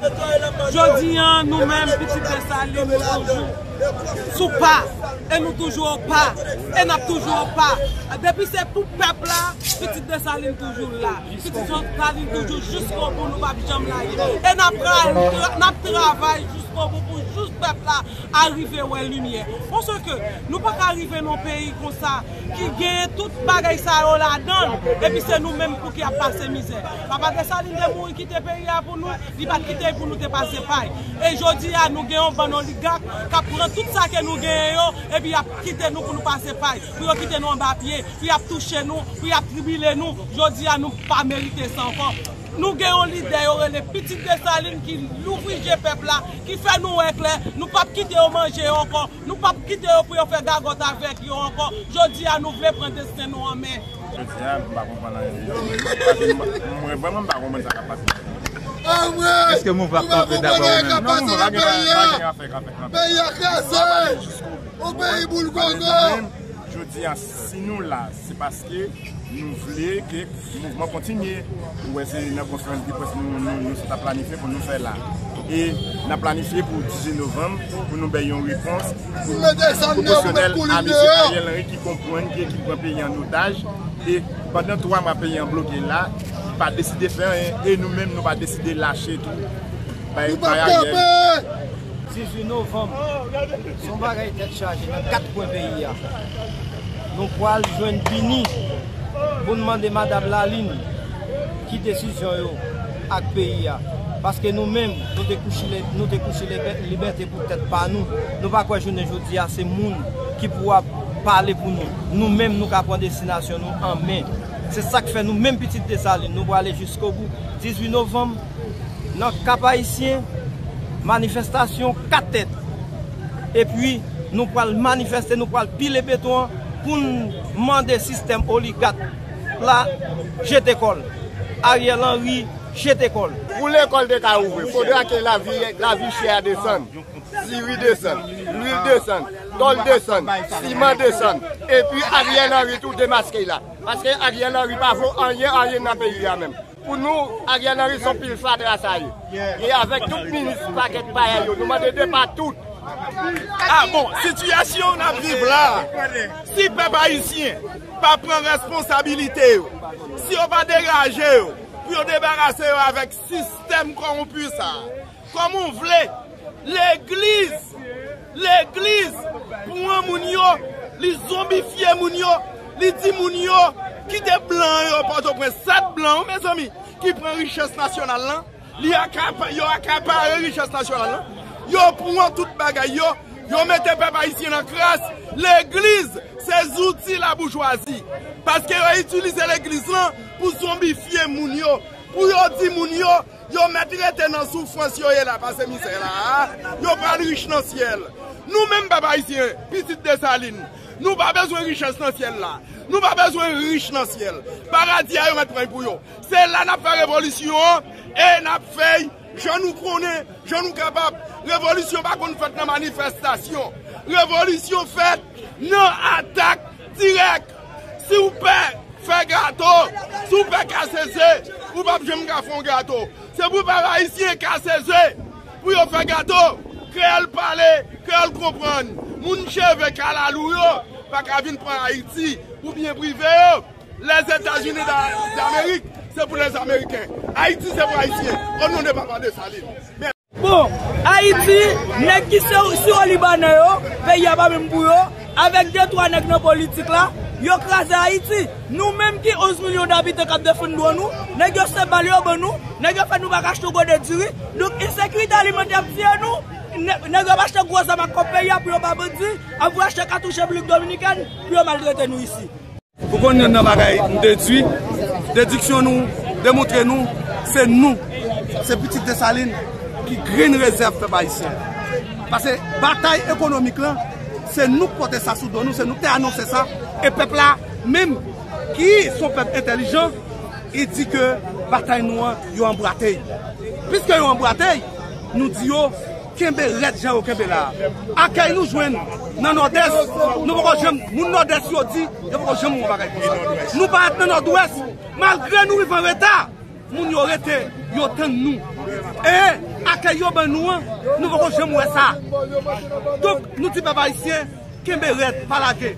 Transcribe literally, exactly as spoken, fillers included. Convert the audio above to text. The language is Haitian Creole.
Jodi a, nou menm, pitit Desalin, nou toujou sou pa. E nou toujou o pa. E n ap toujou o pa. Depi se pou pèp la, pitit Desalin toujou la. Pitit Desalin toujou jiskobou, nou p ap janm lage. E n ap tra-, tra-, n ap travay jiskobou pou jis pèp la a rive wè limyè. Paske nou pa ka rive nan peyi konsa ki genyen tout bagay sa yo ladan l, epi se nou menm pou ki ap pase mizè. Papa Desalin te mouri kite peyi a pou nou, li pa t kite l pou nou te pase pay. E jodi a, nou gen yon bann oligak k ap pran tout sa ke nou genyen yo, epi y ap kite nou pou nou pase pay, pou yo kite nou anba pye, pou y ap touche nou, pou y ap tribile nou. Jodi a, nou pa merite sa ankò. Nou gen yon lidè yo rele Pitit Desalin ki louvri je pèp la, ki fè nou wè klè, nou p ap kite yo manje yo ankò, nou p ap kite yo pou yo fè gagòt avèk yo ankò. Jodi a, nou vle pran desten nou an men. Jodi a, m pa konprann anyen deja. Paske m, mwen vrèman m pa konprann sa k ap pase. Èske mouvman ap kanpe dabò ou menm? Non, mouvman pa gen, pa gen afè kanpe, kanpe. Peyi a kraze! Yon peyi boul gogo! Jodi a, si nou la, se paske nou vle ke mouvman kontinye. Ou wè, se nan konferans de près nou, nou, nou sot ap planifye pou nou fè la. E n ap planifye pou dizuit novanm, pou nou bay yon repons pou pwopozisyon a mesye Ariel Henry ki konprann ke ki pran peyi an otaj. E pandan twa mwa peyi an bloke la, li pa deside fè anyen. E nou menm, nou pa deside lache tou. Bay, bay Ariel. Dizuit novanm, se yon bagay tèt chaje nan kat kwen peyi a. Nou pral jwenn Bini pou n mande Madanm Lalin ki desizyon yo ak peyi a. Paske nou menm, nou te kouche lè-, nou te kouche lè-, libète pou tèt pa nou. Nou pa kwè jounen jodi a se moun ki pou ap pale pou nou. Nou menm, nou ka pran destinasyon nou an men. Se sa k fè nou menm pitit Desalin, nou prale jiskobou. Dizuit novanm, nan Kap Ayisyen, manifestasyon kat tèt. Epi, nou pral manifeste, nou pral pile beton an pou n mande sistèm oligak la jete kò l. Ariel Henry jete kò l. Pou lekòl te ka ouvri, fodra ke lavi, lavi chè a desann, diri desann, lwil desann, tòl desann, siman desann, epi Ariel Henry tou demaske la. Paske Ariel Henry pa vo anyen, anyen nan peyi a menm. Pou nou, Ariel Henry se yon pil fatra sa ye. E avèk tout minis pakèt payay yo, nou mande depa tout. Ah bon, sitiyasyon n ap viv la, si pèp ayisyen pa pran responsabilite yo, si yo pa degaje yo, pou yo debarase yo avèk sistèm kòwonpi sa, kòman w vle legliz, legliz pran moun yo, li zonbifye moun yo, li di moun yo kite blan yo Pòtoprens, sèt blan, wi, mezanmi, ki pran richès nasyonal lan, li akapa-, yo akapare richès nasyonal lan, yo pran tout bagay yo, yo mete pèp ayisyen nan kras, legliz se zouti laboujwazi, paske yo itilize legliz lan pou zonbifye moun yo, pou yo di moun yo, yo mèt rete nan soufrans yo ye la, pase mizè la a, yo pral rich nan syèl. Nou menm pèp ayisyen, pitit Desalin, nou pa bezwen richès nan syèl la. Nou pa bezwen rich nan syèl. Paradi a yo mèt pran l pou yo. Se la n ap fè revolisyon an e n ap fè l jan nou konnen, jan nou kapab. Revolisyon pa konn fèt nan manifestasyon. Revolisyon fèt nan atak dirèk. Si w pè fè gato, si w pè kase ze, ou p ap janm ka fè yon gato. Se pou pèp ayisyen kase ze, pou yo fè gato. Kreyòl pale, kreyòl konprann. Moun cheve kalalou yo pa ka vin pran Ayiti pou byen prive yo. Lèzetazini da-, Damerik, se pou Lèzameriken. Ayiti, se pou Ayisyen. O non de Papa Desalin. Bon, Ayiti, nèg ki se siro libanè yo, peyi a pa menm pou yo, avèk de twa nèg nan politik la, yo kraze Ayiti. Nou menm ki onz milyon dabitan k ap defann dwa nou, nèg yo se bal yo ban nou, nèg yo fè nou pa ka achte yon gode diri. Donk, ensekirite alimantè ap tiye nou. Nè-, nèg yo ap achte gwo zam ak kòb peyi a pou yo ba bandi, ap voye achte katouch Repiblik Dominikèn pou yo maltrete nou isi. Ou konn youn nan bagay m dedui, dediksyon nou, demontre nou, se nou, se pitit Desalin ki grenn rezèv pèp ayisyen. Paske batay ekonomik lan, se nou k pote sa sou do nou, se nou k te anonse sa, e pèp la menm, ki se yon pèp entèlijan, li di ke batay nou an, yo anbwate l. Piske yo anbwate l, nou di yo, kenbe rèd jan yo kenbe la a. Akèy nou jwenn nan Nòdès, nou poko janm, moun Nòdès yo di, yo poko janm wè yon bagay konsa. Nou parèt nan Nòdwès, malgre nou rive an reta, moun yo rete, yo tann nou. E ke yo ban nou an, nou poko janm wè sa. Donk, nou di pèp ayisyen, kenbe rèd, pa lage.